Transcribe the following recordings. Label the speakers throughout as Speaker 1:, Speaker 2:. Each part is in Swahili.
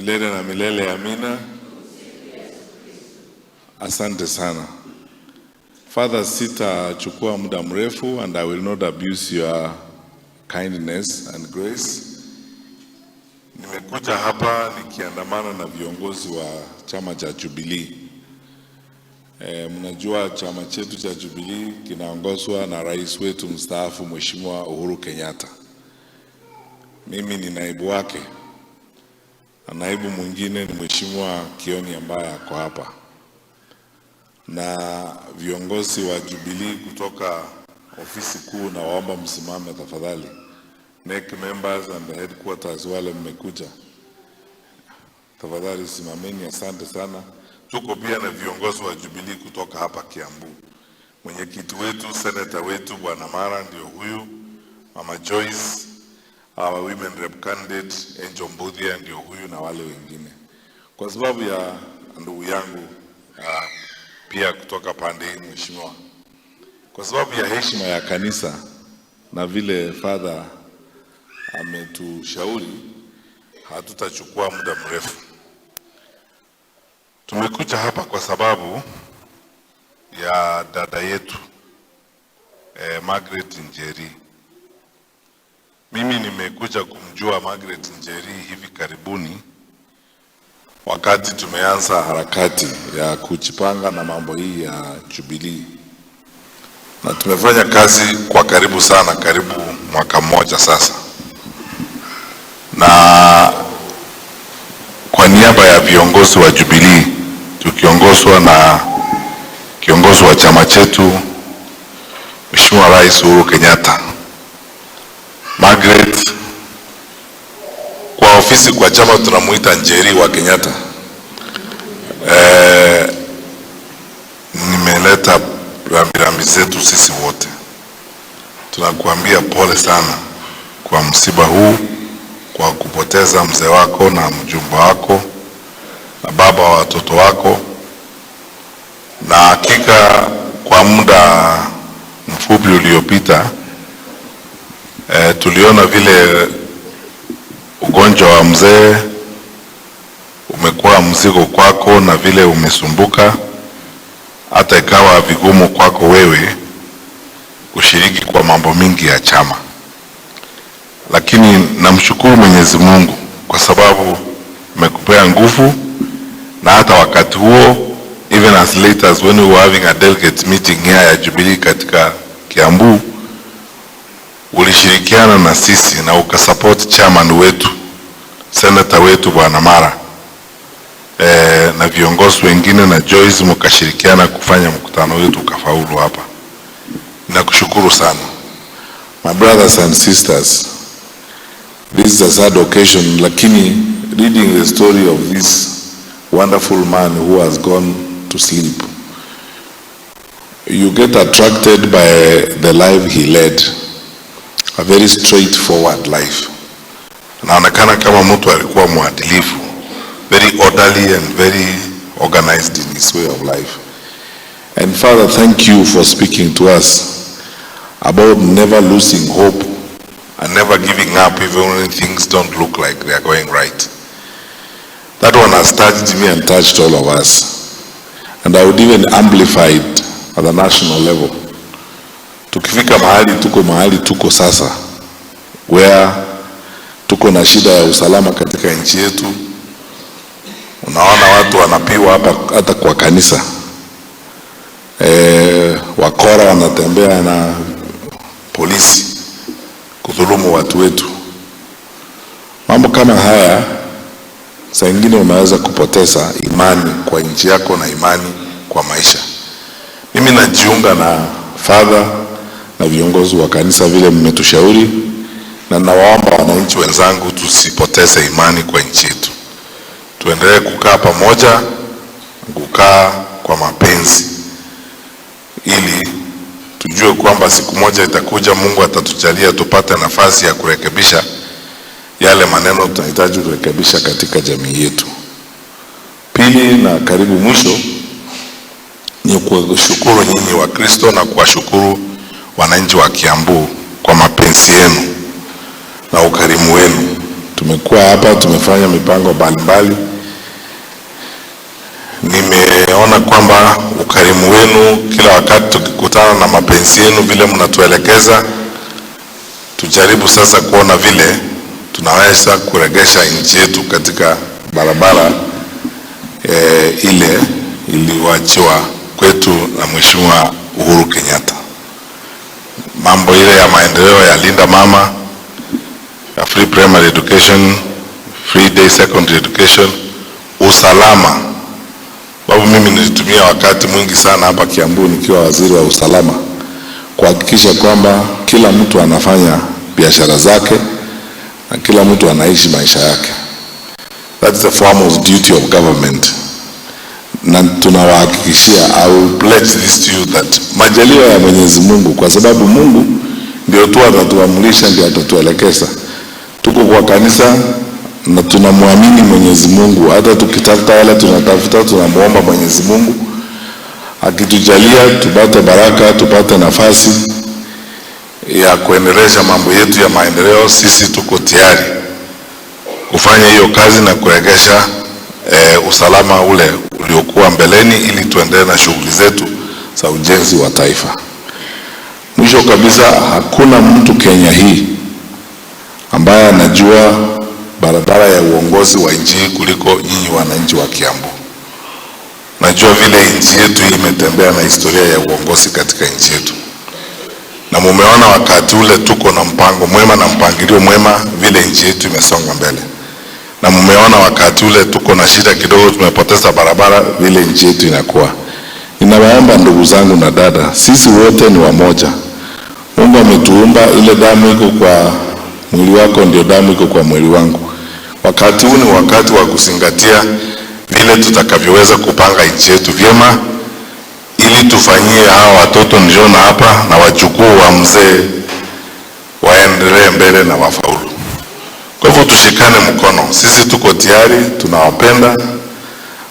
Speaker 1: Milele na milele, amina. Asante sana. Father, sitachukua muda mrefu and I will not abuse your kindness and grace. Nimekuja hapa nikiandamana na viongozi wa chama cha Jubilee. Mnajua chama chetu cha Jubilee kinaongozwa na rais wetu mstaafu, Mheshimiwa Uhuru Kenyatta. Mimi ni naibu wake na naibu mwingine ni Mheshimiwa Kioni ambaye ako hapa, na viongozi wa Jubilee kutoka ofisi kuu, nawaomba msimame tafadhali. NEC members and the headquarters, wale mmekuja, tafadhali simameni. Asante sana. Tuko pia na viongozi wa Jubilee kutoka hapa Kiambu. Mwenyekiti wetu, seneta wetu Bwana Mara ndio huyu, Mama Joyce, our women rep candidate Angel Mbuthia ndio huyu na wale wengine. Kwa sababu ya ndugu yangu pia kutoka pande hii mheshimiwa, kwa sababu ya heshima ya kanisa na vile Father ametushauri, hatutachukua muda mrefu. Tumekuja hapa kwa sababu ya dada yetu Margaret Njeri. Mimi nimekuja kumjua Margaret Njeri hivi karibuni wakati tumeanza harakati ya kujipanga na mambo hii ya Jubilee, na tumefanya kazi kwa karibu sana, karibu mwaka mmoja sasa, na kwa niaba ya viongozi wa Jubilee tukiongozwa na kiongozi wa chama chetu, Mheshimiwa Rais Uhuru Kenyatta, Margaret kwa ofisi kwa chama tunamuita Njeri wa Kenyatta. Nimeleta rambirambi zetu sisi wote, tunakuambia pole sana kwa msiba huu, kwa kupoteza mzee wako na mjomba wako na baba wa watoto wako, na hakika kwa muda mfupi uliopita tuliona vile ugonjwa wa mzee umekuwa mzigo kwako na vile umesumbuka, hata ikawa vigumu kwako wewe kushiriki kwa mambo mingi ya chama. Lakini namshukuru Mwenyezi Mungu kwa sababu amekupea nguvu, na hata wakati huo, even as late as when we were having a delegate meeting here ya Jubilee katika Kiambu, ulishirikiana na sisi na ukasupport chairman wetu, senator wetu Bwana Mara na viongozi wengine na Joyce, mkashirikiana kufanya mkutano wetu ukafaulu hapa. Nakushukuru sana. My brothers and sisters, this is a sad occasion, lakini reading the story of this wonderful man who has gone to sleep, you get attracted by the life he led, a very straightforward life. Anaonekana kama mtu alikuwa mwadilifu, very orderly and very organized in his way of life. And Father, thank you for speaking to us about never losing hope and never giving up even when things don't look like they are going right. That one has touched me and touched all of us. And I would even amplify it at the national level. Tukifika mahali tuko sasa, where tuko na shida ya usalama katika nchi yetu, unaona watu wanapigwa hapa hata kwa kanisa. Wakora wanatembea na polisi kudhulumu watu wetu. Mambo kama haya, saa ingine unaweza kupoteza imani kwa nchi yako na imani kwa maisha. Mimi najiunga na Father na viongozi wa kanisa vile mmetushauri, na nawaomba wananchi wenzangu tusipoteze imani kwa nchi yetu, tuendelee kukaa pamoja, kukaa kwa mapenzi, ili tujue kwamba siku moja itakuja, Mungu atatujalia tupate nafasi ya kurekebisha yale maneno tunahitaji kurekebisha katika jamii yetu. Pili na karibu mwisho ni kuwashukuru nyinyi Wakristo na kuwashukuru wananchi wa Kiambu kwa mapenzi yenu na ukarimu wenu. Tumesikia Tumekuwa hapa, tumefanya mipango mbalimbali. Nimeona kwamba ukarimu wenu kila wakati tukikutana na mapenzi yenu vile mnatuelekeza, tujaribu sasa kuona vile tunaweza kuregesha nchi yetu katika barabara ile iliyoachiwa kwetu na Mheshimiwa Uhuru Kenyatta. Mambo ile ya maendeleo ya Linda Mama, ya free primary education, free day secondary education, usalama. Sababu mimi nilitumia wakati mwingi sana hapa Kiambu nikiwa waziri wa usalama kuhakikisha kwamba kila mtu anafanya biashara zake na kila mtu anaishi maisha yake. That's the foremost duty of government. Na tunawahakikishia, I will pledge this to you that majaliwa ya Mwenyezi Mungu, kwa sababu Mungu ndio tu atatuamrisha, ndio atatuelekeza. Tuko kwa kanisa na tunamwamini Mwenyezi Mungu, hata tukitafuta yale tunatafuta, tunamuomba Mwenyezi Mungu akitujalia tupate baraka, tupate nafasi ya kuendelesha mambo yetu ya maendeleo. Sisi tuko tayari kufanya hiyo kazi na kuregesha usalama ule uliokuwa mbeleni, ili tuendelee na shughuli zetu za ujenzi wa taifa. Mwisho kabisa, hakuna mtu Kenya hii ambaye anajua barabara ya uongozi wa nchi hii kuliko nyinyi wananchi wa Kiambu. Najua vile nchi yetu imetembea na historia ya uongozi katika nchi yetu, na mumeona wakati ule tuko na mpango mwema na mpangilio mwema vile nchi yetu imesonga mbele, na mumeona wakati ule tuko na shida kidogo, tumepoteza barabara, vile nchi yetu inakuwa. Ninawaomba ndugu zangu na dada, sisi wote ni wamoja. Mungu ametuumba, ile damu iko kwa mwili wako ndio damu iko kwa mwili wangu. Wakati huu ni wakati wa kuzingatia vile tutakavyoweza kupanga nchi yetu vyema, ili tufanyie hawa watoto niliona hapa na wajukuu wa mzee waendelee mbele na wafaulu. Kwa hivyo tushikane mkono, sisi tuko tayari, tunawapenda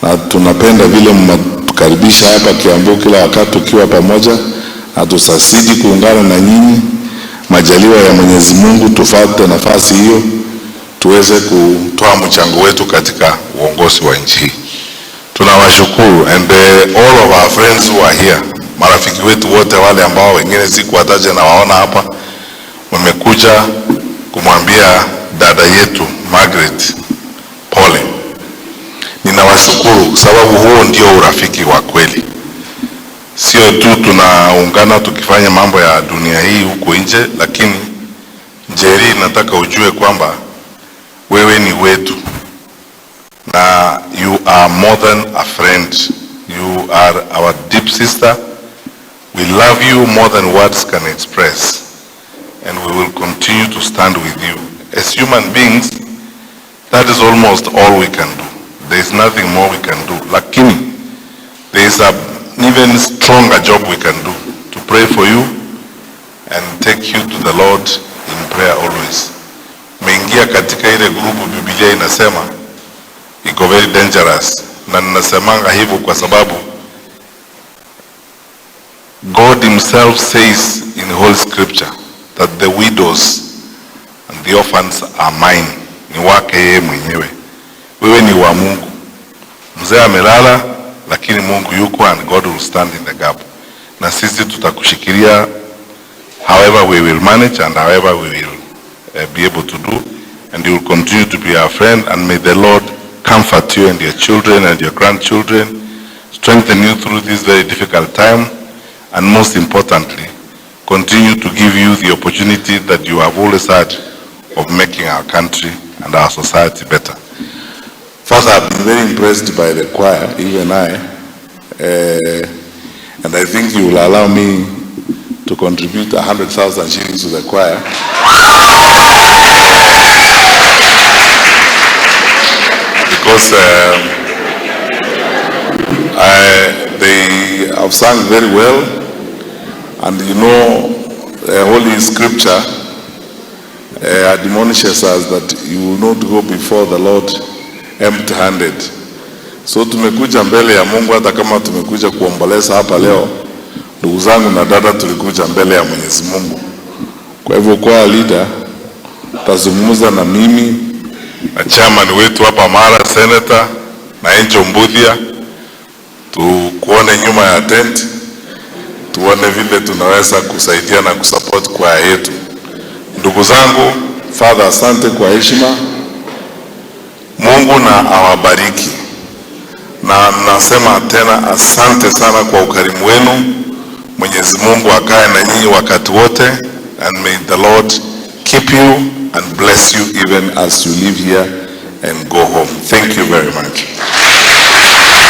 Speaker 1: na tunapenda vile mnatukaribisha hapa Kiambu kila wakati tukiwa pamoja, na tutazidi kuungana na nyinyi. Majaliwa ya Mwenyezi Mungu, tufate nafasi hiyo tuweze kutoa mchango wetu katika uongozi wa nchi hii. Tunawashukuru and all of our friends who are here, marafiki wetu wote wale ambao wengine sikuwataja na waona hapa, wamekuja kumwambia dada yetu Margaret pole. Ninawashukuru sababu huo ndio urafiki wa kweli. Sio tu tunaungana tukifanya mambo ya dunia hii huko nje, lakini Njeri, nataka ujue kwamba wewe ni wetu na you are more than a friend. You are our deep sister. We love you more than words can express, and we will continue to stand with you. As human beings, that is almost all we can do. There is nothing more we can do. Lakini, there is an even stronger job we can do, to pray for you and take you to the Lord in prayer always. Umeingia katika ile grupu Biblia inasema iko very dangerous, na ninasemanga hivyo kwa sababu God himself says in Holy Scripture that the widows and the orphans are mine, ni wake yeye mwenyewe. Wewe ni wa Mungu. Mzee amelala, lakini Mungu yuko and God will stand in the gap. Na sisi tutakushikilia however we will manage and however we will be able to do, and you will continue to be our friend, and may the Lord comfort you and your children and your grandchildren, strengthen you through this very difficult time, and most importantly, continue to give you the opportunity that you have always had of making our country and our society better. First, I've been very impressed by the choir, even I, and I think you will allow me to contribute 100,000 shillings to the choir. Because they have sung very well, and you know, the Holy Scripture admonishes us that you will not go before the Lord empty-handed. So tumekuja mbele ya Mungu, hata kama tumekuja kuomboleza hapa leo, ndugu zangu na dada, tulikuja mbele ya Mwenyezi Mungu. Kwa hivyo kwa leader tazungumza na mimi Na chairman wetu hapa Mara, Senator na Angel Mbuthia, tukuone nyuma ya tent, tuone vile tunaweza kusaidia na kusupport kwaya yetu. Ndugu zangu, Father, asante kwa heshima. Mungu na awabariki, na nasema tena asante sana kwa ukarimu wenu. Mwenyezi Mungu akae na nyinyi wakati wote, and may the Lord keep you and bless you even as you leave here and go home. Thank you very much.